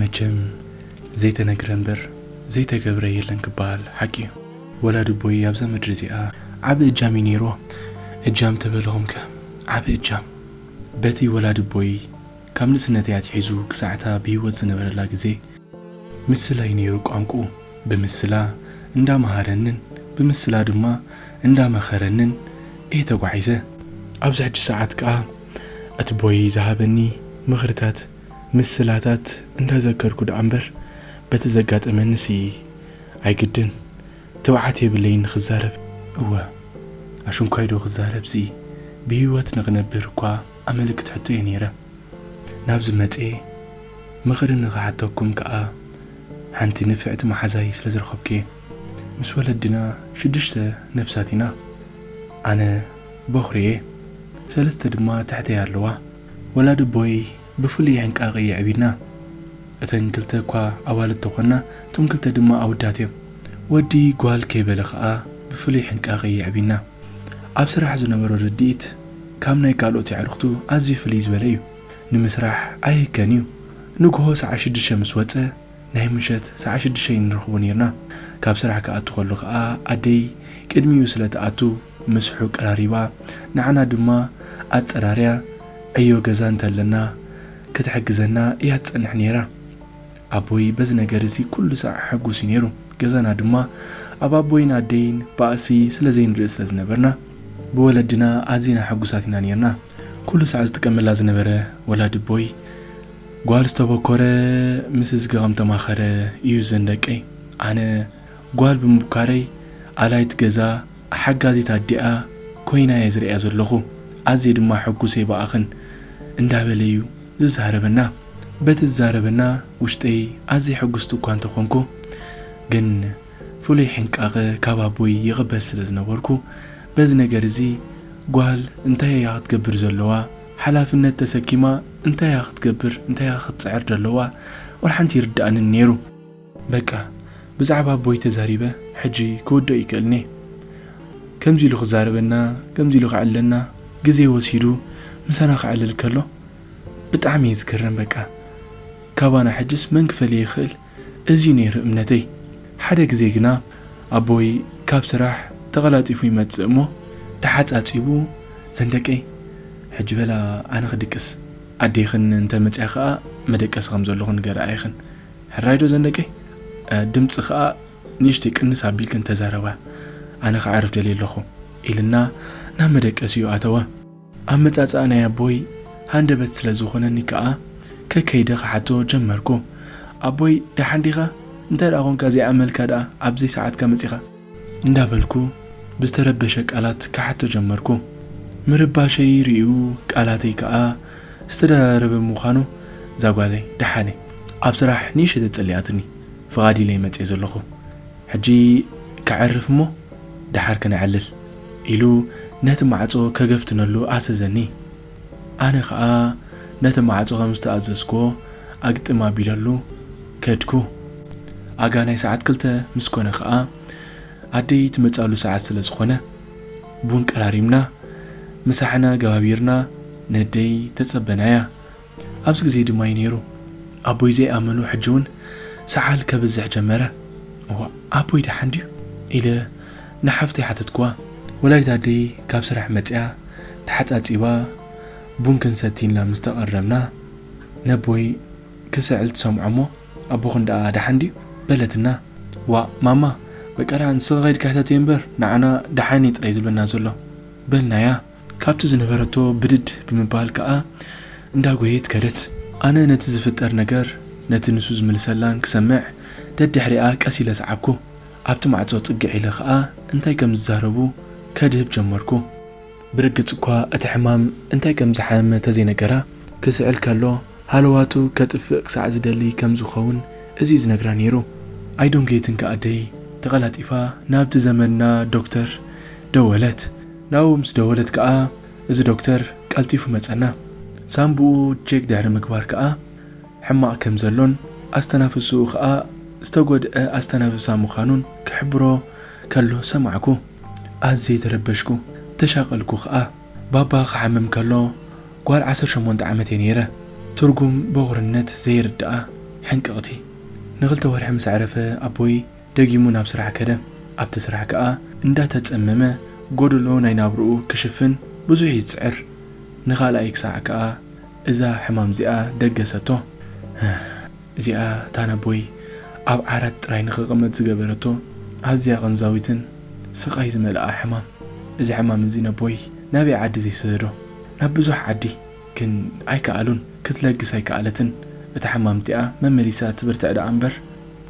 መቸም ዘይተነግረ እምበር ዘይተገብረ የለን ክበሃል ሓቂ እዩ። ወላዲ ኣቦይ ኣብዛ ምድሪ እዚኣ ዓቢ እጃም እዩ ነይርዎ። እጃም ተበልኹምከ ዓቢ እጃም። በቲ ወላዲ ኣቦይ ካብ ንእስነተይ ኣትሒዙ ክሳዕታ ብህይወት ዝነበረላ ግዜ ምስላ እዩ ነይሩ ቋንቁ። ብምስላ እንዳመሃረንን ብምስላ ድማ እንዳመኸረንን እየ ተጓዒዘ። ኣብዚ ሕጂ ሰዓት ከኣ እቲ ኣቦይ ዝሃበኒ ምኽርታት ምስላታት እንዳዘከርኩ ደኣ እምበር በቲ ዘጋጠመንሲ ኣይግድን ትብዓት የብለይን ንኽዛረብ። እወ ኣሽንኳይ ዶ ክዛረብሲ ብህይወት ንኽነብር እኳ ኣመልክት ሕቶ እየ ነይረ። ናብዚ መጽየ ምኽሪ ንኽሓተኩም ከኣ ሓንቲ ንፍዕቲ መሓዛይ ስለ ዝረኸብኩ እየ። ምስ ወለድና ሽዱሽተ ነፍሳት ኢና። ኣነ ቦኽሪ እየ። ሰለስተ ድማ ትሕተይ ኣለዋ። ወላዲ ኣቦይ ብፍሉይ ሕንቃቐ የዕቢና። እተን ክልተ እኳ ኣዋልድ ተኾና እቶም ክልተ ድማ ኣወዳት እዮም። ወዲ ጓል ከይበለ ኸኣ ብፍሉይ ሕንቃቐ የዕቢና። ኣብ ስራሕ ዝነበሮ ርድኢት ካብ ናይ ካልኦት የዕርኽቱ ኣዝዩ ፍልይ ዝበለ እዩ። ንምስራሕ ኣይህከን እዩ። ንግሆ ሰዓ ሽዱሽተ ምስ ወጸ ናይ ምሸት ሰዓ ሽዱሽተ ንረኽቦ ኔርና። ካብ ስራሕ ክኣቱ ከሎ ኸኣ ኣደይ ቅድሚኡ ስለ ትኣቱ ምስሑ ቀራሪባ ንዓና ድማ ኣጸራርያ ዕዮ ገዛ እንተለና ክትሕግዘና እያ ትጸንሕ ኔራ። ኣቦይ በዚ ነገር እዚ ኩሉ ሳዕ ሕጉስ እዩ ነይሩ። ገዛና ድማ ኣብ ኣቦይን ኣደይን ባእሲ ስለ ዘይንርኢ ስለ ዝነበርና ብወለድና ኣዚና ሕጉሳት ኢና ነይርና። ኩሉ ሳዕ ዝጥቀመላ ዝነበረ ወላዲ ኣቦይ ጓል ዝተበኮረ ምስ እዝጊ ከም ተማኸረ እዩ ዘንደቀይ። ኣነ ጓል ብምብካረይ ኣላይት ገዛ ሓጋዚት ኣዲኣ ኮይና እየ ዝርእያ ዘለኹ። ኣዝየ ድማ ሕጉስ እየ ብኣኽን እንዳበለ እዩ ዝዛረበና። በቲ ዝዛረበና ውሽጠይ ኣዝየ ሕጉስቲ እኳ እንተኾንኩ ግን ፍሉይ ሕንቃቐ ካብ ኣቦይ ይቕበል ስለ ዝነበርኩ በዚ ነገር እዚ ጓል እንታይ እያ ክትገብር ዘለዋ፣ ሓላፍነት ተሰኪማ እንታይ እያ ክትገብር እንታይ እያ ክትጽዕር ዘለዋ ወላ ሓንቲ ይርድኣንን ነይሩ። በቃ ብዛዕባ ኣቦይ ተዛሪበ ሕጂ ክውድኦ ይክእልኒ። ከምዚ ኢሉ ክዛረበና ከምዚ ኢሉ ከዕልለና ግዜ ወሲዱ ምሳና ከዕልል ከሎ ብጣዕሚ እየ ዝገረም። በቃ ካባና ሕጅስ መን ክፈልየ ይኽእል? እዚ እዩ ነይሩ እምነተይ። ሓደ ግዜ ግና ኣቦይ ካብ ስራሕ ተቐላጢፉ ይመጽእ እሞ ተሓጻጺቡ ዘንደቀይ ሕጂ በላ ኣነ ክድቅስ ኣዴኽን እንተ መጽያ ከኣ መደቀሲ ከም ዘለኹ ንገርኣ ኢኽን። ሕራይ ዶ ዘንደቀይ? ድምጺ ከኣ ንእሽተይ ቅንስ ኣቢልክን ተዛረባ፣ ኣነ ክዓርፍ ደልየ ኣለኹ ኢልና ናብ መደቀሲኡ ኣተወ። ኣመጻጽኣ ናይ ኣቦይ ሃንደበት ስለ ዝኾነኒ ከኣ ከከይደ ክሓቶ ጀመርኩ። ኣቦይ ደሓን ዲኻ? እንታይ ደኣ ኾንካ ዘይኣመልካ ደኣ ኣብዚ ሰዓትካ መጺኻ? እንዳበልኩ ብዝተረበሸ ቃላት ክሓቶ ጀመርኩ። ምርባሸይ ርእዩ ቃላተይ ከኣ ዝተደራረበ ምዃኑ እዛ ጓለይ ደሓነይ ኣብ ስራሕ ንእሽተይ ተጸሊኣትኒ ፍቓድ ኢለ መጽየ ዘለኹ። ሕጂ ክዕርፍ እሞ ደሓር ክነዕልል ኢሉ ነቲ ማዕጾ ከገፍትነሉ ኣዘዘኒ። ኣነ ኸኣ ነቲ ማዕጾ ከም ዝተኣዘዝክዎ ኣግጥም ኣቢለሉ ከድኩ። ኣጋ ናይ ሰዓት ክልተ ምስ ኮነ ኸኣ ኣደይ ትመጻሉ ሰዓት ስለ ዝኾነ ቡን ቀራሪብና ምሳሕና ገባቢርና ነደይ ተጸበናያ። ኣብዚ ግዜ ድማ እዩ ነይሩ ኣቦይ ዘይኣመሉ ሕጂ እውን ሰዓል ከብዝሕ ጀመረ። እዋ ኣቦይ ደሓን ድዩ ኢለ ንሓፍተይ ሓተትኩዋ። ወላዲት ኣደይ ካብ ስራሕ መጽያ ተሓጻጺባ ቡን ክንሰቲ ኢልና ምስ ተቐረብና ነቦይ ክስዕል ትሰምዖ እሞ ኣቦኽን ደኣ ደሓን ድዩ በለትና። ዋእ ማማ በቃ ደኣ ንስኺ ከይድኪ ሕተትዮ እምበር ንዓና ደሓን እዩ ጥራይ ዝብለና ዘሎ በልናያ። ካብቲ ዝነበረቶ ብድድ ብምባል ከኣ እንዳጎየት ከደት። ኣነ ነቲ ዝፍጠር ነገር ነቲ ንሱ ዝምልሰላን ክሰምዕ ደድሕሪኣ ቀስ ኢለ ሰዓብኩ። ኣብቲ ማዕጾ ጽግዕ ኢለ ከኣ እንታይ ከም ዝዛረቡ ከድህብ ጀመርኩ። ብርግጽ እኳ እቲ ሕማም እንታይ ከም ዝሓመመ ተዘይነገራ፣ ክስዕል ከሎ ሃለዋቱ ከጥፍእ ክሳዕ ዝደሊ ከም ዝኸውን እዚ እዩ ዝነግራ ነይሩ። ኣይዶንጌትን ከኣ ኣደይ ተቐላጢፋ ናብቲ ዘመድና ዶክተር ደወለት። ናብኡ ምስ ደወለት ከኣ እዚ ዶክተር ቀልጢፉ መጸና። ሳምቡኡ ቼክ ድሕሪ ምግባር ከኣ ሕማቕ ከም ዘሎን ኣስተናፍስኡ ከኣ ዝተጎድአ ኣስተናፍሳ ምዃኑን ክሕብሮ ከሎ ሰማዕኩ። ኣዝየ ተረበሽኩ፣ ተሻቐልኩ ከኣ። ባባ ክሓምም ከሎ ጓል ዓሰርተ ሸሞንተ ዓመት እየ ነይረ። ትርጉም በኹርነት ዘይርድኣ ሕንቅቕቲ። ንኽልተ ወርሒ ምስ ኣዕረፈ ኣቦይ ደጊሙ ናብ ስራሕ ከደ። ኣብቲ ስራሕ ከኣ እንዳተጸመመ ጎደሎ ናይ ናብርኡ ክሽፍን ብዙሕ እዩ ዝጽዕር። ንኻልኣይ ክሳዕ ከኣ እዛ ሕማም እዚኣ ደገሰቶ። እዚኣ እታ ነቦይ ኣብ ዓራት ጥራይ ንኽቕመጥ ዝገበረቶ ኣዝያ ቐንዛዊትን ስቓይ ዝመልኣ ሕማም። እዚ ሕማም እዚ ነቦይ ናበይ ዓዲ ዘይሰደዶ? ናብ ብዙሕ ዓዲ፣ ግን ኣይከኣሉን። ክትለግስ ኣይከኣለትን። እታ ሕማም እቲኣ መመሊሳ ትብርትዕ ደኣ እምበር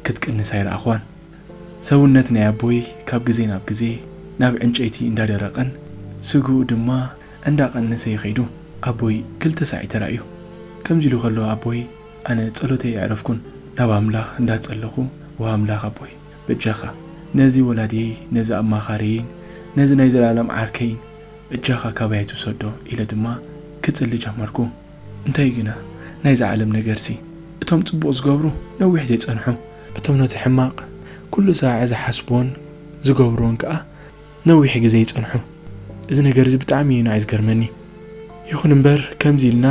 ክትቅንስ ኣይረኣኽዋን። ሰውነት ናይ ኣቦይ ካብ ግዜ ናብ ግዜ ናብ ዕንጨይቲ እንዳደረቐን ስግኡ ድማ እንዳቐነሰ ይኸይዱ። ኣቦይ ክልተ ሳዕ እዩ ተራእዩ። ከምዚ ኢሉ ከሎ ኣቦይ ኣነ ጸሎተይ ኣዕረፍኩን ናብ ኣምላኽ እንዳጸለኹ፣ "ወ ኣምላኽ ኣቦይ፣ በጃኻ ነዚ ወላድየይ፣ ነዚ ኣማኻሪየይን ነዚ ናይ ዘላለም ዓርከይን በጃኻ ካባይ ኣይትውሰዶ" ኢለ ድማ ክጽሊ ጀመርኩ። እንታይ ግና ናይዛ ዓለም ነገርሲ፣ እቶም ጽቡቕ ዝገብሩ ነዊሕ ዘይጸንሑ፣ እቶም ነቲ ሕማቕ ኩሉ ሳዕ ዝሓስብዎን ዝገብርዎን ከኣ ነዊሕ ግዜ ይጸንሑ። እዚ ነገር እዚ ብጣዕሚ እዩ ንዓይ ዝገርመኒ። ይኹን እምበር ከምዚ ኢልና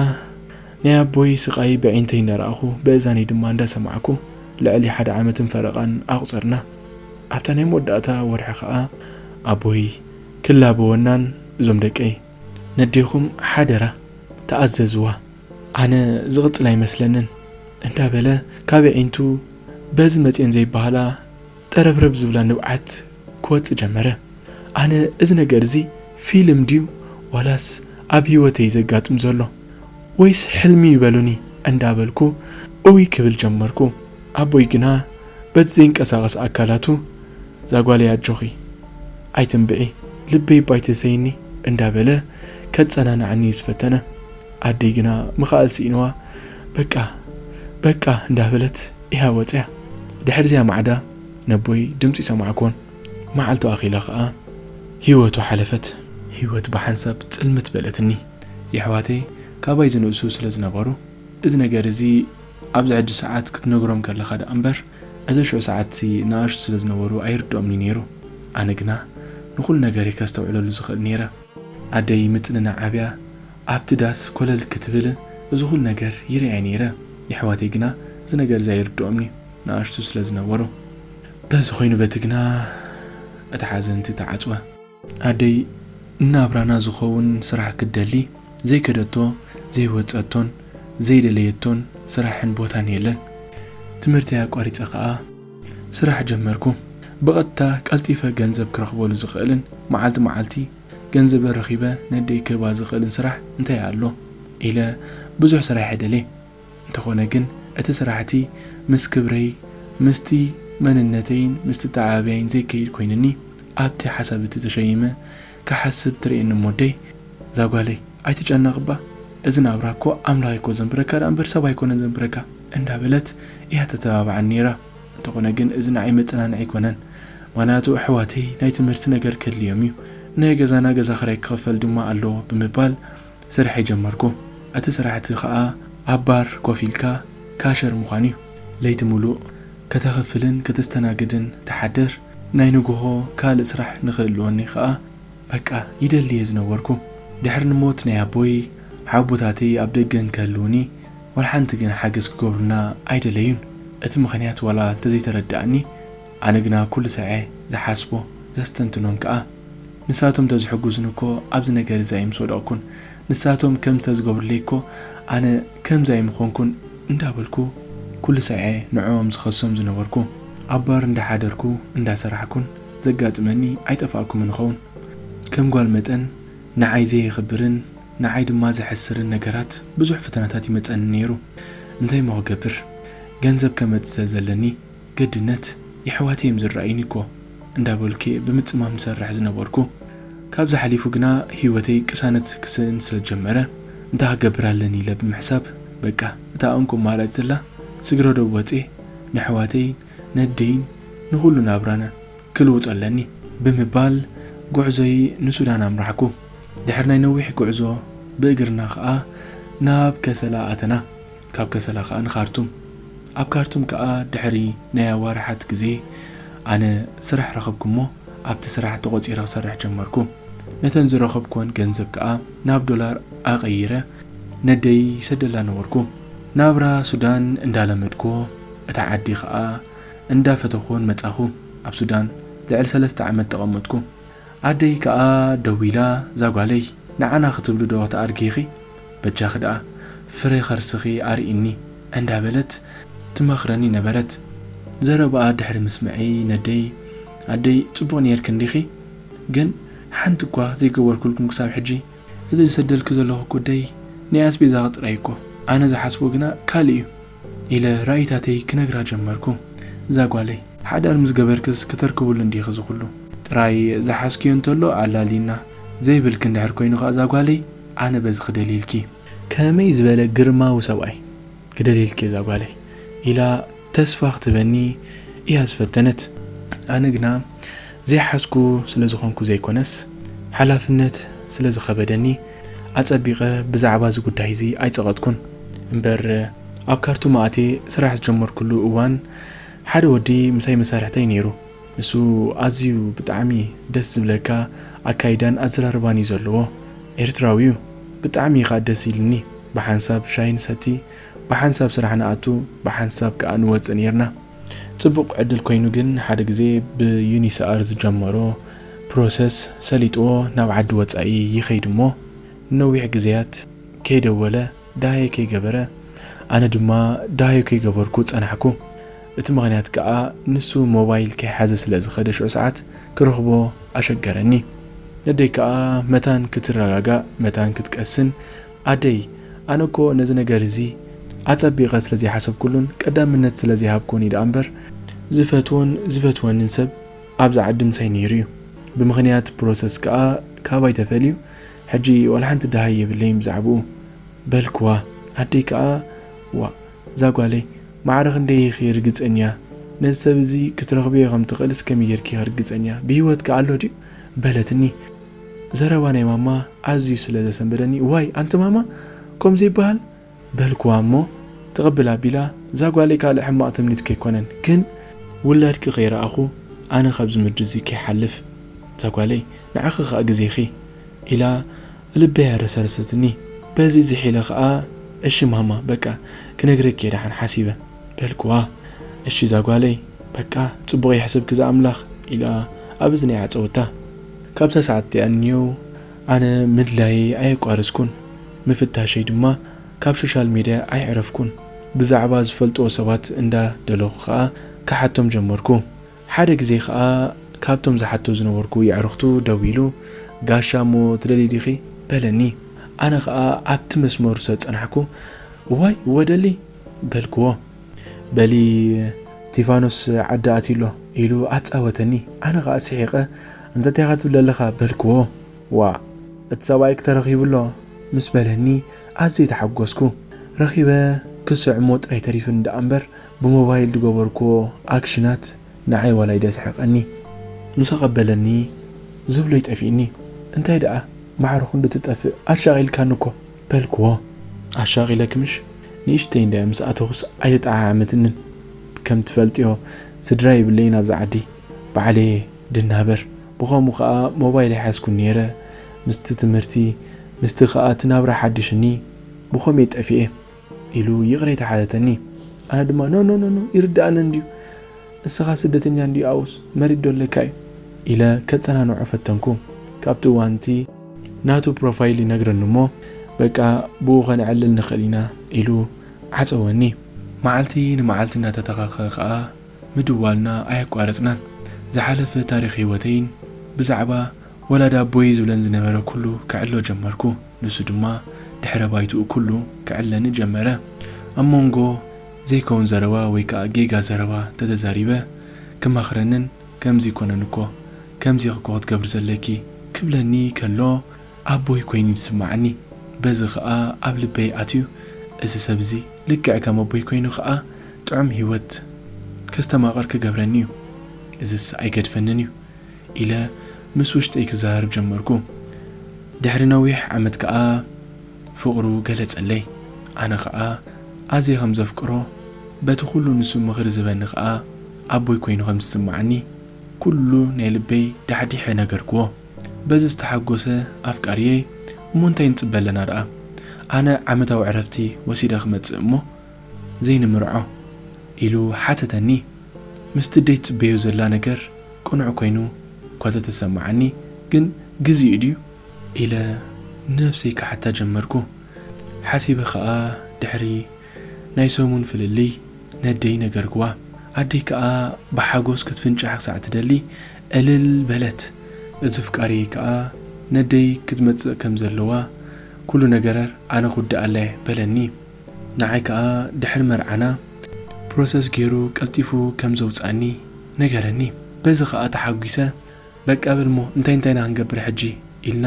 ናይ ኣቦይ ስቓይ ብዒንተይ እንዳረኣኹ ብእዛነይ ድማ እንዳሰማዕኩ ልዕሊ ሓደ ዓመትን ፈረቓን ኣቑጸርና። ኣብታ ናይ መወዳእታ ወርሒ ኸኣ ኣቦይ ክላበወናን እዞም ደቀይ ነዴኹም ሓደራ ተኣዘዝዋ፣ ኣነ ዝቕጽል ኣይመስለንን እንዳበለ ካብ ዒንቱ በዚ መጽኤን ዘይበሃላ ጠረብረብ ዝብላ ንብዓት ክወጽእ ጀመረ። ኣነ እዚ ነገር እዚ ፊልም ድዩ ዋላስ ኣብ ህይወተይ ዘጋጥም ዘሎ ወይስ ሕልሚ ይበሉኒ እንዳበልኩ እውይ ክብል ጀመርኩ። ኣቦይ ግና በቲ ዘይንቀሳቐስ ኣካላቱ "ዛጓለይ ኣጆኺ ኣይትንብዒ፣ ልበይ ባይተሰይኒ" እንዳበለ ከጸናንዓኒ እዩ ዝፈተነ። ኣደይ ግና ምኽኣል ስኢንዋ በቃ በቃ እንዳበለት እያ ወጽያ። ድሕሪ እዚኣ ማዕዳ ነቦይ ድምፂ ሰማዕኩን። መዓልቱ ኣኺላ ኸኣ ህይወቱ ሓለፈት። ህይወት ብሓንሳብ ጽልምት በለትኒ። የሕዋተይ ካባይ ዝንእሱ ስለ ዝነበሩ፣ እዚ ነገር እዚ ኣብዚ ሕጂ ሰዓት ክትነግሮም ከለኻ ደኣ እምበር፣ እዚ ሽዑ ሰዓትሲ ንኣሽቱ ስለ ዝነበሩ ኣይርድኦምኒ ነይሩ። ኣነ ግና ንኹሉ ነገረይ ከስተውዕለሉ ዝኽእል ነይረ። ኣደይ ምጽንናዕ ኣብያ ኣብቲ ዳስ ኮለል ክትብል እዚ ኩሉ ነገር ይርእያ ነይረ። የሕዋተይ ግና እዚ ነገር እዚ ኣይርድኦምኒ ንኣሽቱ ስለ ዝነበሩ። በዚ ኮይኑ በቲ ግና እቲ ሓዘንቲ ተዓጽወ። ኣደይ ንናብራና ዝኸውን ስራሕ ክትደሊ ዘይከደቶ፣ ዘይወጸቶን ዘይደለየቶን ስራሕን ቦታን የለን። ትምህርተይ ኣቋሪጸ ኸኣ ስራሕ ጀመርኩ። ብቐጥታ ቀልጢፈ ገንዘብ ክረኽበሉ ዝኽእልን መዓልቲ መዓልቲ ገንዘብ ረኺበ ነደይ ክህባ ዝኽእልን ስራሕ እንታይ ኣሎ ኢለ ብዙሕ ስራሕ እየ ደልየ። እንተኾነ ግን እቲ ስራሕቲ ምስ ክብረይ፣ ምስቲ መንነተይን ምስቲ ኣተዓባብያይን ዘይከይድ ኮይንኒ፣ ኣብቲ ሓሳብ እቲ ተሸይመ ክሓስብ ትርእየኒ እሞ ኣደይ፣ "ዛጓለይ ኣይትጨነቕ እባ፣ እዚ ናብራ እኮ ኣምላኽ እኮ ዘንብረካ ደኣ እምበር ሰብ ኣይኮነን ዘንብረካ" እንዳበለት እያ ተተባብዓኒ ነይራ። እንተኾነ ግን እዚ ንዓይ መጸናንዒ ኣይኮነን። ምኽንያቱ ኣሕዋተይ ናይ ትምህርቲ ነገር ከድልዮም እዩ። ናይ ገዛና ገዛ ክራይ ክኽፈል ድማ ኣለዎ ብምባል ስርሐይ ጀመርኩ። እቲ ስራሕቲ ኸኣ ኣብ ባር ኮፍ ኢልካ ካሸር ምዃን እዩ። ለይቲ ሙሉእ ከተኽፍልን ከተስተናግድን ትሓድር። ናይ ንግሆ ካልእ ስራሕ ንኽህልወኒ ኸኣ በቃ ይደሊ እየ ዝነበርኩ። ድሕሪ ንሞት ናይ ኣቦይ፣ ሓቦታተይ ኣብ ደገ እንከህልዉኒ፣ ዋላ ሓንቲ ግን ሓገዝ ክገብሩልና ኣይደለዩን። እቲ ምኽንያት ዋላ እንተዘይተረድኣኒ፣ ኣነ ግና ኩሉ ሳዕ ዝሓስቦ ዘስተንትኖን ከኣ፣ ንሳቶም እንተዝሕግዙኒ እኮ ኣብዚ ነገር እዚ ኣይምስወደቕኩን። ንሳቶም ከምዚ ተዝገብሩለይ እኮ ኣነ ከምዚ ኣይምኾንኩን እንዳበልኩ ኩሉ ሳዕ ንዕኦም ዝኸሶም ዝነበርኩ። ኣብ ባር እንዳሓደርኩ እንዳሰራሕኩን ዘጋጥመኒ ኣይጠፋእኩምን እኸውን። ከም ጓል መጠን ንዓይ ዘየኽብርን ንዓይ ድማ ዘሕስርን ነገራት ብዙሕ ፈተናታት ይመጸኒ ነይሩ። እንታይ እሞ ክገብር? ገንዘብ ከመጽእ ዘለኒ ግድነት የሕዋተይ እዮም ዝረኣዩኒ እኮ እንዳበልኩ እየ ብምጽማም ዝሰርሕ ዝነበርኩ። ካብዚ ሓሊፉ ግና ህይወተይ ቅሳነት ክስእን ስለ ዝጀመረ፣ እንታይ ክገብር ኣለኒ ኢለ ብምሕሳብ፣ በቃ እታ እንኮ ኣማራጺ ዘላ ስግረ ዶብ ወጽየ ንኣሕዋተይን ነደይን ንኹሉ ናብራና ክልውጦ ኣለኒ ብምባል ጉዕዞይ ንሱዳን ኣምራሕኩ። ድሕሪ ናይ ነዊሕ ጉዕዞ ብእግርና ኸኣ ናብ ከሰላ ኣተና። ካብ ከሰላ ኸኣ ንኻርቱም። ኣብ ካርቱም ከኣ ድሕሪ ናይ ኣዋርሓት ግዜ ኣነ ስራሕ ረኸብኩ እሞ ኣብቲ ስራሕ ተቖጺረ ክሰርሕ ጀመርኩ። ነተን ዝረኸብኩወን ገንዘብ ከኣ ናብ ዶላር ኣቐይረ ነደይ ይሰደላ ነበርኩ። ናብራ ሱዳን እንዳለመድኩ፣ እታ ዓዲ ከኣ እንዳፈተኹን መጻኹ። ኣብ ሱዳን ልዕሊ ሰለስተ ዓመት ተቐመጥኩ። ኣደይ ከኣ ደዊላ፣ "ዛጓለይ፣ ንዓና ክትብሊ ዶ ተኣርጊኺ? በጃኺ ደኣ ፍረ ከርስኺ ኣርኢኒ" እንዳበለት ትመኽረኒ ነበረት። ዘረባኣ ድሕሪ ምስምዐይ ነደይ፣ "ኣደይ፣ ጽቡቕ ኔርኪ እንዲኺ፣ ግን ሓንቲ እኳ ዘይገበርኩልኩም ክሳብ ሕጂ። እዚ ዝሰደልኪ ዘለኹ እኮ ኣደይ፣ ናይ ኣስቤዛኺ ጥራይ እኮ። ኣነ ዝሓስቦ ግና ካልእ እዩ" ኢለ ራእይታተይ ክነግራ ጀመርኩ። "እዛ ጓለይ፣ ሓዳር ምስ ገበርክስ ከተርክብሉ እንዲኺ ዝኹሉ። ጥራይ ዝሓዝክዮ እንተሎ ኣላልይና፣ ዘይብልኪ እንድሕር ኮይኑ ኸኣ እዛ ጓለይ፣ ኣነ በዚ ክደልይልኪ። ከመይ ዝበለ ግርማዊ ሰብኣይ ክደልይልኪ እዛ ጓለይ?" ኢላ ተስፋ ክትበኒ እያ ዝፈተነት። ኣነ ግና ዘይሓዝኩ ስለ ዝኾንኩ ዘይኮነስ፣ ሓላፍነት ስለ ዝኸበደኒ፣ ኣጸቢቐ ብዛዕባ እዚ ጉዳይ እዚ ኣይጸቐጥኩን። እምበር፣ ኣብ ካርቱም ኣትየ ስራሕ ዝጀመርኩሉ እዋን፣ ሓደ ወዲ ምሳይ መሳርሕተይ ነይሩ። ንሱ ኣዝዩ ብጣዕሚ ደስ ዝብለካ ኣካይዳን ኣዘራርባን እዩ ዘለዎ። ኤርትራዊ እዩ። ብጣዕሚ እዩ ኸኣ ደስ ኢልኒ። ብሓንሳብ ሻሂ ንሰቲ፣ ብሓንሳብ ስራሕ ንኣቱ፣ ብሓንሳብ ከኣ ንወጽእ ነይርና። ጽቡቕ ዕድል ኮይኑ ግን፣ ሓደ ግዜ ብዩኒስኣር ዝጀመሮ ፕሮሰስ ሰሊጥዎ ናብ ዓዲ ወጻኢ ይኸይድ እሞ፣ ነዊሕ ግዜያት ከይደወለ፣ ደሃየ ከይገበረ፣ ኣነ ድማ ደሃዩ ከይገበርኩ ጸናሕኩ። እቲ ምኽንያት ከኣ፣ ንሱ ሞባይል ከይሓዘ ስለ ዝኸደ፣ ሽዑ ሰዓት ክረኽቦ ኣሸገረኒ። ነደይ ከኣ መታን ክትረጋጋእ፣ መታን ክትቀስን፣ "ኣደይ፣ ኣነ እኮ ነዚ ነገር እዚ ኣጸቢቐ ስለ ዘይሓሰብኩሉን ቀዳምነት ስለ ዘይሃብኩን እዩ ደኣ እምበር፣ ዝፈትዎን ዝፈትወንን ሰብ ኣብዚ ዓዲ ምሳይ ነይሩ እዩ። ብምኽንያት ፕሮሰስ ከኣ ካባይ ተፈልዩ፣ ሕጂ ዋላ ሓንቲ ደሃይ የብለይን ብዛዕባኡ" በልክዋ። ኣደይ ከኣ፣ "ዋእ፣ እዛ ጓለይ፣ ማዕረ ክንደይ ኢኺ ርግጸኛ? ነዚ ሰብ እዚ ክትረኽብዮ ከም ትኽእልስ ከመይ ጌርኪ ኢኺ ርግጸኛ? ብህይወት ከ ኣሎ ድዩ?" በለትኒ። ዘረባ ናይ ማማ ኣዝዩ ስለ ዘሰንበደኒ፣ "ዋይ፣ ኣንቲ ማማ፣ ከምዚ ይበሃል?" በልክዋ እሞ፣ ትቕብል ኣቢላ፣ "እዛ ጓለይ ካልእ ሕማቕ ትምኒትኪ ኣይኮነን፣ ግን ውላድኪ ከይረኣኹ ኣነ ካብዚ ምድሪ እዚ ከይሓልፍ፣ እዛ ጓለይ፣ ንዓኺ ከኣ ግዜኺ" ኢላ ልበይ ኣረሰረሰትኒ። በዚ ዝሒለ ከኣ፣ "እሺ ማማ፣ በቃ ክነግረኪ እየ ደሓን ሓሲበ" በልክዋ። "እሺ እዛ ጓለይ፣ በቃ ጽቡቕ ይሕሰብኪ እዛ ኣምላኽ" ኢላ ኣብ እዝነይ ዓጸወታ። ካብታ ሰዓት እቲኣ ንየው ኣነ ምድላየይ ኣየቋረጽኩን። ምፍታሸይ ድማ ካብ ሶሻል ሜድያ ኣይዕረፍኩን። ብዛዕባ ዝፈልጥዎ ሰባት እንዳ ደለኹ ከኣ ክሓቶም ጀመርኩ። ሓደ ግዜ ከኣ ካብቶም ዝሓቶ ዝነበርኩ የዕሩኽቱ ደዊሉ፣ "ጋሻ እሞ ትደልዪ ዲኺ?" በለኒ። ኣነ ከኣ ኣብቲ መስመሩ ስለ ዝጸናሕኩ፣ "እዋይ፣ እወ ደሊ" በልክዎ። "በሊ፣ ቲፋኖስ ዓዲ ኣትዩ ኣሎ" ኢሉ ኣጻወተኒ። ኣነ ከኣ ስሒቐ፣ "እንታይ ኢኻ ትብል ዘለኻ?" በልክዎ። "ዋእ፣ እቲ ሰብኣይኪ ተረኺቡ ኣሎ" ምስ በለኒ ኣዝየ ተሓጎስኩ። ረኺበ ክስዕሞ ጥራይ ተሪፉኒ ደኣ እምበር፣ ብሞባይል ዝገበርክዎ ኣክሽናት ንዓይ ዋላ እዩ ደስሕቐኒ። ምስ ኣቐበለኒ ዝብሎ ይጠፊእኒ። "እንታይ ደኣ ማዕረ ክንዱ ትጠፍእ፣ ኣሻቒልካኒ እኮ" በልክዎ። "ኣሻቒለኪ ምሽ? ንእሽተይ እንድያ ምስ ኣተኹስ ኣይተጠዓዓመትንን። ከም ትፈልጥዮ ስድራ የብለይን ኣብዚ ዓዲ። ባዕለየ ድናበር። ብኸምኡ ኸኣ ሞባይል ኣይሓዝኩን ነይረ። ምስቲ ትምህርቲ፣ ምስቲ ኸኣ እቲ ናብራ ሓዲሽኒ። ብኸምኡ እየ ጠፊኤ" ኢሉ ይቕሬታ ሓተተኒ። ኣነ ድማ፣ "ኖ፣ ኖ፣ ኖ፣ ኖ፣ ይርድኣኒ እንድዩ። ንስኻ ስደተኛ እንድዩ፣ ኣብኡስ መሬት ዶ ኣለካ እዩ?" ኢለ ከጸናንዖ ፈተንኩ። ካብቲ እዋንቲ ናቱ ፕሮፋይል ይነግረኒ እሞ፣ "በቃ ብኡ ኸነዕልል ንኽእል ኢና" ኢሉ ዓጸወኒ። መዓልቲ ንመዓልቲ እናተተኻኸ ኸኣ ምድዋልና ኣየቋረጽናን። ዝሓለፈ ታሪኽ ህይወተይን ብዛዕባ ወላዲ ኣቦይ ዝብለን ዝነበረ ኩሉ ክዕሎ ጀመርኩ። ንሱ ድማ ድሕረ ባይትኡ ኩሉ ክዕለኒ ጀመረ። ኣብ መንጎ ዘይከውን ዘረባ ወይ ከኣ ጌጋ ዘረባ ተተዛሪበ ክመኽረንን፣ "ከምዚ ኣይኮነን እኮ፣ ከምዚ ኢኺ እኮ ክትገብሪ ዘለኪ" ክብለኒ ከሎ፣ ኣቦይ ኮይኑ ዝስምዓኒ። በዚ ኸኣ ኣብ ልበይ ኣትዩ፣ "እዚ ሰብ እዚ ልክዕ ከም ኣቦይ ኮይኑ ኸኣ ጥዑም ህይወት ከስተማቕር ክገብረኒ እዩ። እዝስ ኣይገድፈንን እዩ" ኢለ ምስ ውሽጠይ ክዘራረብ ጀመርኩ። ድሕሪ ነዊሕ ዓመት ከኣ ፍቕሩ ገለጸለይ። ኣነ ኸኣ ኣዝየ ከም ዘፍቅሮ፣ በቲ ኩሉ ንሱ ምኽሪ ዝህበኒ ኸኣ ኣቦይ ኮይኑ ከም ዝስምዓኒ ኩሉ ናይ ልበይ ዳሕዲሐ ነገርክዎ። በዚ ዝተሓጎሰ ኣፍቃሪየይ፣ "እሞ እንታይ ንጽበ ኣለና ደኣ? ኣነ ዓመታዊ ዕረፍቲ ወሲደ ክመጽእ እሞ ዘይንምርዖ? ኢሉ ሓተተኒ። ምስቲ ኣደይ ትጽበዮ ዘላ ነገር ቅኑዕ ኮይኑ እኳ ተተሰማዓኒ፣ ግን ግዜኡ ድዩ? ኢለ ንነፍሰይ ክሓታ ጀመርኩ። ሓሲበ ኸኣ ድሕሪ ናይ ሰሙን ፍልልይ ነደይ ነገርክዋ። ኣደይ ከኣ ብሓጎስ ክትፍንጫሕ ክሳዕ ትደሊ እልል በለት። እዚ ፍቃሪ ከኣ ነደይ ክትመጽእ ከም ዘለዋ፣ ኩሉ ነገር ኣነ ክውድኣለይ በለኒ። ንዓይ ከኣ ድሕሪ መርዓና ፕሮሰስ ገይሩ ቀልጢፉ ከም ዘውጽኣኒ ነገረኒ። በዚ ከኣ ተሓጒሰ። በቃ በልሞ እንታይ እንታይና ክንገብር ሕጂ? ኢልና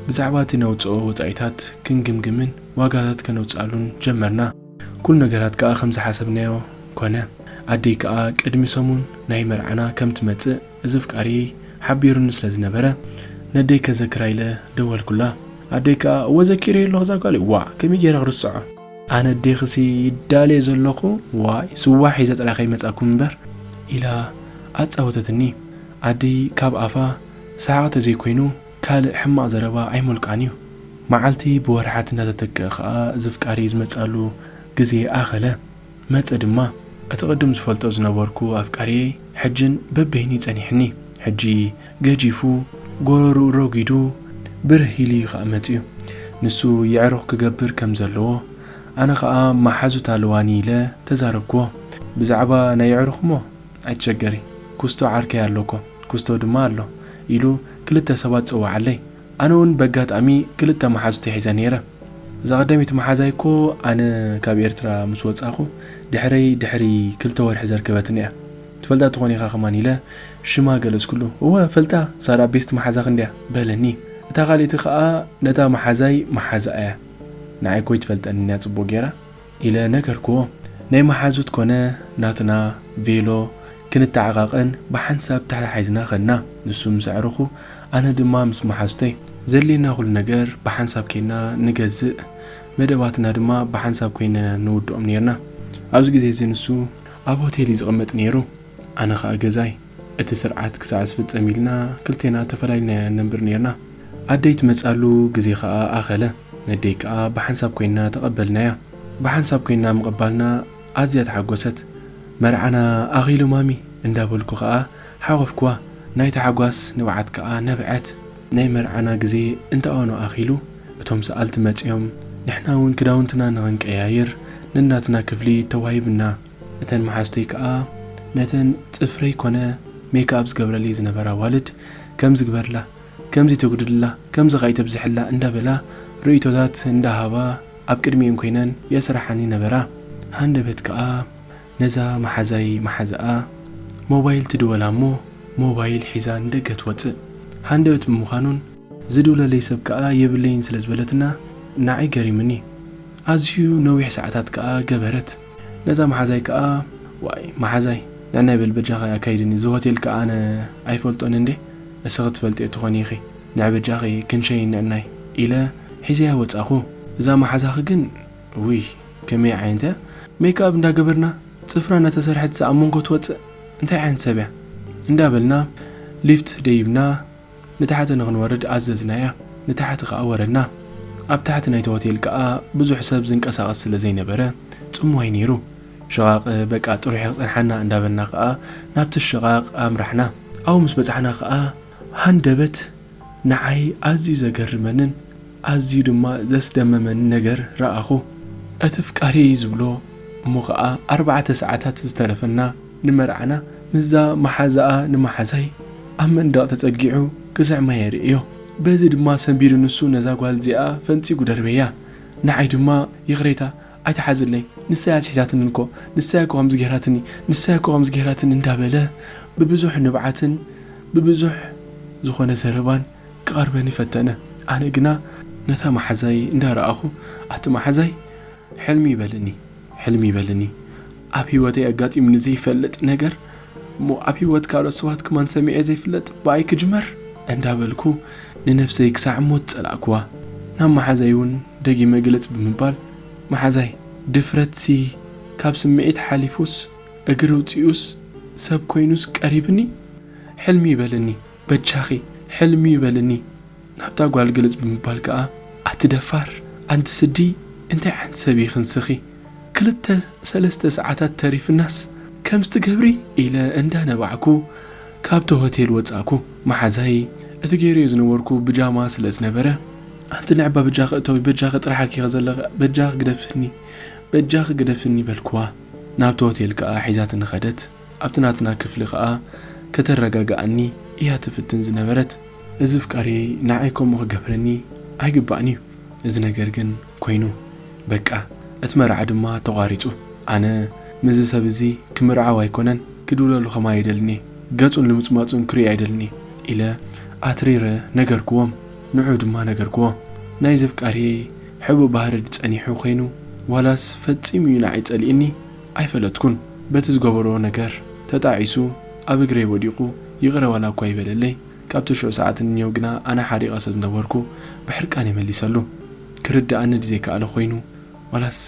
ብዛዕባ እቲ ነውጽኦ ወጻኢታት ክንግምግምን ዋጋታት ከነውጽኣሉን ጀመርና። ኩሉ ነገራት ከኣ ከም ዝሓሰብናዮ ኮነ። ኣደይ ከኣ ቅድሚ ሰሙን ናይ መርዓና ከም ትመጽእ እዚ ፍቃሪ ሓቢሩኒ ስለ ዝነበረ፣ ነደይ ከዘክራ ኢለ ደወልኩላ። ኣደይ ከኣ እወ ዘኪረዮ ኣለኹ እዛ ጓል፣ ዋ ከመይ ገይረ ክርስዖ? ኣነ ኣዴኽሲ ይዳለ ዘለኹ፣ ዋይ ስዋ ሒዘ ጥራይ ከይመጻኩም እምበር፣ ኢላ ኣጻወተትኒ። ኣደይ ካብ ኣፋ ሰሓቕ ተዘይኮይኑ ካልእ ሕማቕ ዘረባ ኣይሞልቃን እዩ። መዓልቲ ብወርሓት እንዳተተክአ ኸኣ እዚ ፍቃሪ ዝመጻሉ ግዜ ኣኸለ። መጸ ድማ። እቲ ቅድም ዝፈልጦ ዝነበርኩ ኣፍቃሪየይ ሕጅን በበይኑ ይጸኒሕኒ። ሕጂ ገጂፉ፣ ጎረርኡ ረጒዱ፣ ብርህ ኢሉ እዩ ኸኣ መጺኡ። ንሱ የዕሩኽ ክገብር ከም ዘለዎ፣ ኣነ ኸኣ መሓዙት ኣለዋኒ ኢለ ተዛረብክዎ። ብዛዕባ ናይ የዕሩኽ እሞ ኣይትሸገሪ፣ ኩስቶ ዓርከይ ኣሎ እኮ፣ ኩስቶ ድማ ኣሎ ኢሉ ክልተ ሰባት ጸውዓለይ። ኣነ እውን በጋጣሚ ክልተ መሓዙተይ ሒዘ ነይረ። እዛ ቀዳመይቲ መሓዛይ እኮ ኣነ ካብ ኤርትራ ምስ ወጻኹ ድሕረይ ድሕሪ ክልተ ወርሒ ዘርከበትኒ እያ። ትፈልጣ ትኾን ኢኻ ከማን ኢለ ሽማ ገለጽኩሉ። እወ ፈልጣ፣ ሳራ ቤስት መሓዛኺ እንድያ በለኒ። እታ ካልኣይቲ ከኣ ነታ መሓዛይ መሓዛኣ እያ። ንዓይ እኮ ኣይትፈልጠንን እያ ጽቡቕ ገይራ። ኢለ ነገርክዎ። ናይ መሓዙት ኮነ ናትና ቬሎ ክንተዓቓቐን ብሓንሳብ ተሓሒዝና ኸድና። ንሱ ምስ ኣዕሩኹ፣ ኣነ ድማ ምስ መሓዙተይ። ዘድልየና ኩሉ ነገር ብሓንሳብ ኬድና ንገዝእ፣ መደባትና ድማ ብሓንሳብ ኮይንና ንውድኦም ኔርና። ኣብዚ ግዜ እዚ ንሱ ኣብ ሆቴል እዩ ዝቕመጥ ኔሩ። ኣነ ኸኣ ገዛይ። እቲ ስርዓት ክሳዕ ዝፍጸም ኢልና ክልቴና ተፈላሊና ኢና ነንብር ኔርና። ኣደይ ትመጻሉ ግዜ ኸኣ ኣኸለ። ነደይ ከኣ ብሓንሳብ ኮይንና ተቐበልናያ። ብሓንሳብ ኮይንና ምቕባልና ኣዝያ ተሓጎሰት። መርዓና ኣኺሉ ማሚ እንዳበልኩ ኸኣ ሓቖፍክዋ። ናይ ታሕጓስ ንብዓት ከኣ ነብዐት። ናይ መርዓና ግዜ እንተኣኑ ኣኺሉ፣ እቶም ሰኣልቲ መጺኦም፣ ንሕና እውን ክዳውንትና ንኽንቀያይር ነናትና ክፍሊ ተዋሂብና። እተን መሓዙተይ ከኣ ነተን ጽፍረይ ኮነ ሜክኣፕ ዝገብረለይ ዝነበራ ኣዋልድ ከምዚ ግበርላ፣ ከምዚ ተጉድልላ፣ ከምዚ ኸኣ ኣይተብዝሕላ እንዳበላ ርእይቶታት እንዳሃባ ኣብ ቅድሚኤን ኮይነን የስርሓኒ ነበራ። ሃንደበት ከኣ ነዛ መሓዛይ መሓዛኣ ሞባይል ትድወላ እሞ ሞባይል ሒዛ ንደገ ትወጽእ። ሃንደበት ብምዃኑን ዝድውለለይ ሰብ ከኣ የብለይን ስለ ዝበለትና ንዓይ ገሪሙኒ። ኣዝዩ ነዊሕ ሰዓታት ከኣ ገበረት። ነዛ መሓዛይ ከኣ፣ ዋይ መሓዛይ፣ ንዕናይ በል በጃኻ ኣካይድኒ፣ እዚ ሆቴል ከኣ ኣነ ኣይፈልጦን እንዴ፣ እስኺ ትፈልጥዮ ትኾኒ ኢኺ፣ ንዕ በጃኺ ክንሸይን ንዕናይ ኢለ ሒዘያ ወጻኹ። እዛ መሓዛኺ ግን ውይ ከመይ ዓይነት እያ? ሜክኣፕ እንዳገበርና ጽፍራ እናተሰርሐት እዛ ኣብ መንጎ ትወጽእ እንታይ ዓይነት ሰብ እያ? እንዳበልና ሊፍት ደይብና ንታሕቲ ንኽንወርድ ኣዘዝናያ። ንታሕቲ ከኣ ወረድና። ኣብ ታሕቲ ናይቲ ሆቴል ከኣ ብዙሕ ሰብ ዝንቀሳቐስ ስለ ዘይነበረ ጽምዋይ ነይሩ። ሽቓቕ በቃ ጥሩሕ ክጸንሓና እንዳበልና ከኣ ናብቲ ሽቓቕ ኣምራሕና። ኣብኡ ምስ በጻሕና ከኣ ሃንደበት ንዓይ ኣዝዩ ዘገርመንን ኣዝዩ ድማ ዘስደመመኒ ነገር ረኣኹ። እቲ ፍቃሪየይ ዝብሎ እሞ ኸኣ ኣርባዕተ ሰዓታት ዝተረፈና ንመርዓና ምስዛ መሓዛኣ ንመሓዛይ ኣብ መንደቕ ተጸጊዑ ክስዕማ የርእዮ። በዚ ድማ ሰንቢዱ ንሱ ነዛ ጓል እዚኣ ፈንጺጉ ደርበያ። ንዓይ ድማ ይቕሬታ ኣይትሓዝለይ፣ ንሳ እያ ኣትሒዛትኒ እኮ፣ ንሳ እያ እኮ ከምዚ ገይራትኒ፣ ንሳ እያ እኮ ከምዚ ገይራትኒ እንዳበለ ብብዙሕ ንብዓትን ብብዙሕ ዝኾነ ዘረባን ክቐርበኒ ፈተነ። ኣነ ግና ነታ መሓዛይ እንዳረኣኹ፣ ኣቲ መሓዛይ፣ ሕልሚ ይበልኒ፣ ሕልሚ ይበልኒ። ኣብ ህይወተይ ኣጋጢሙኒ ዘይፈልጥ ነገር፣ እሞ ኣብ ህይወት ካልኦት ሰባት ከማን ሰሚዐ ዘይፍለጥ ብኣይ ክጅመር እንዳበልኩ ንነፍሰይ ክሳዕ ሞት ጸላእክዋ። ናብ መሓዛይ እውን ደጊመ ግልጽ ብምባል፣ መሓዛይ፣ ድፍረትሲ ካብ ስምዒት ሓሊፉስ እግሪ ውጺኡስ ሰብ ኮይኑስ ቀሪብኒ? ሕልሚ ይበልኒ፣ በጃኺ ሕልሚ ይበልኒ። ናብታ ጓል ግልጽ ብምባል ከኣ፣ ኣቲ ደፋር፣ ኣንቲ ስዲ፣ እንታይ ዓይነት ሰብ ኢኺ ንስኺ? ክልተ ሰለስተ ሰዓታት ተሪፍናስ ከምዚ ትገብሪ? ኢለ እንዳነባዕኩ ካብቲ ሆቴል ወጻእኩ። መሓዛይ እቲ ገይረዮ ዝነበርኩ ብጃማ ስለ ዝነበረ፣ ኣንቲ ንዕባ በጃኺ እተዊ፣ በጃኺ ጥራሓኪ ኢኺ ዘለኺ፣ በጃኺ ግደፍኒ፣ በጃኺ ግደፍኒ በልኩዋ። ናብቲ ሆቴል ከኣ ሒዛትኒ ኸደት። ኣብቲ ናትና ክፍሊ ከኣ ከተረጋግኣኒ እያ ትፍትን ዝነበረት። እዚ ፍቃሪ ንዓይ ከምኡ ክገብረኒ ኣይግባእን እዩ። እዚ ነገር ግን ኮይኑ። በቃ፣ እቲ መርዓ ድማ ተቋሪጹ። ኣነ ምስዚ ሰብ እዚ ክምርዓው ኣይኮነን፣ ክድውለሉ ከማይ ኣይደልን እየ፣ ገጹን ልምጽማጹን ክርኢ ኣይደልን እየ ኢለ ኣትሪረ ነገርክዎም። ንዑ ድማ ነገርክዎ። ናይዚ ፍቃሪየይ ሕቡእ ባህሪ ድጸኒሑ ኮይኑ ዋላስ ፈጺሙ እዩ ንዓይ ጸሊእኒ ኣይፈለጥኩን። በቲ ዝገበሮ ነገር ተጣዒሱ ኣብ እግረይ ወዲቑ ይቕረ ዋላ እኳ ይበለለይ። ካብቲ ሽዑ ሰዓት እንየው ግና ኣነ ሓሪቐ ስለ ዝነበርኩ ብሕርቃን የመሊሰሉ። ክርድኣኒ ድዘይከኣለ ኮይኑ ዋላስ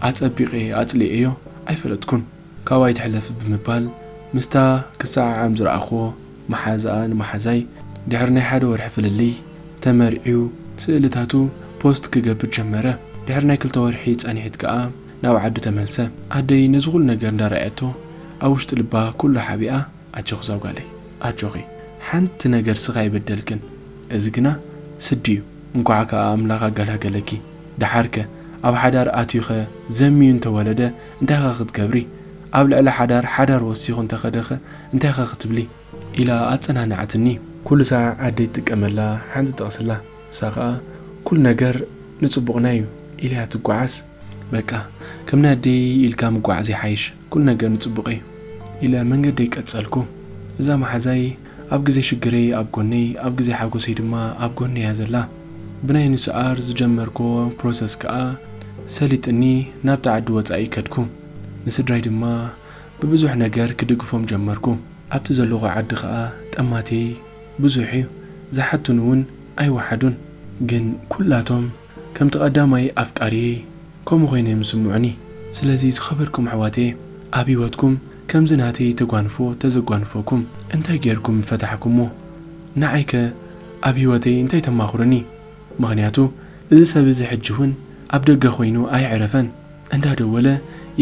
ኣጸቢቐ ኣጽሊኤዮ ኣይፈለጥኩን። ካባይ ትሕለፍ ብምባል ምስታ ክሰዓዓም ዝረኣኽዎ መሓዛኣ ንመሓዛይ ድሕሪ ናይ ሓደ ወርሒ ፍልልይ ተመርዕዩ ስእልታቱ ፖስት ክገብር ጀመረ። ድሕሪ ናይ ክልተ ወርሒ ጻንሒት ከኣ ናብ ዓዱ ተመልሰ። ኣደይ ነዚ ኩሉ ነገር እንዳረኣየቶ ኣብ ውሽጢ ልባ ኩሉ ሓቢኣ ኣጆኺ ዛጓለይ፣ ኣጆኺ፣ ሓንቲ ነገር ስኻ ኣይበደልክን። እዚ ግና ስዲ እዩ። እንኳዕ ከኣ ኣምላኽ ኣገላገለኪ። ደሓርከ ኣብ ሓዳር ኣትዩኸ ዘምዩ እንተወለደ እንታይኸ ክትገብሪ? ኣብ ልዕሊ ሓዳር ሓዳር ወሲኹ እንተኸደኸ እንታይኸ ክትብሊ? ኢላ ኣጸናንዓትኒ። ኩሉ ሳዕ ኣደይ ትጥቀመላ ሓንቲ ጥቕስላ። ንሳ ኸኣ ኩሉ ነገር ንጽቡቕና እዩ ኢላያ ትጓዓዝ። በቃ ከም ናይ ኣደይ ኢልካ ምጓዓዝ ይሓይሽ፣ ኩሉ ነገር ንጽቡቕ እዩ ኢለ መንገደይ ቀጸልኩ። እዛ መሓዛይ ኣብ ግዜ ሽግረይ ኣብ ጎነይ፣ ኣብ ግዜ ሓጎሰይ ድማ ኣብ ጎነይ እያ ዘላ። ብናይ ዩኤንኤችሲኣር ዝጀመርክዎ ፕሮሰስ ከኣ ሰሊጥኒ ናብቲ ዓዲ ወጻኢ ከድኩ። ንስድራይ ድማ ብብዙሕ ነገር ክድግፎም ጀመርኩ። ኣብቲ ዘለኹ ዓዲ ከኣ ጠማተይ ብዙሕ እዩ፣ ዝሓቱኒ እውን ኣይወሓዱን። ግን ኩላቶም ከምቲ ቀዳማይ ኣፍቃሪየይ ከምኡ ኮይኖም ይስምዑኒ። ስለዚ ዝኸበርኩም ኣሕዋተየ፣ ኣብ ህይወትኩም ከምዚ ናተይ ተጓንፎ ተዘጓንፈኩም እንታይ ጌርኩም ፈታሕኩሞ? ንዓይከ ኣብ ህይወተይ እንታይ ተማኽሩኒ? ምኽንያቱ እዚ ሰብ እዚ ሕጂ እውን ኣብ ደገ ኮይኑ ኣየዕረፈን። እንዳደወለ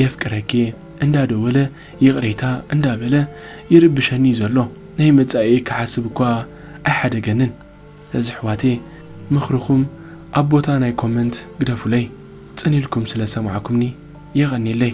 የፍቅረኪ፣ እንዳደወለ ይቕሬታ እንዳበለ ይርብሸኒ እዩ ዘሎ። ናይ መጻኢ ክሓስብ እኳ ኣይሓደገንን። ስለዚ ኣሕዋተየ፣ ምኽርኹም ኣብ ቦታ ናይ ኮመንት ግደፉለይ። ጽን ኢልኩም ስለ ዝሰማዕኩምኒ የቐንየለይ።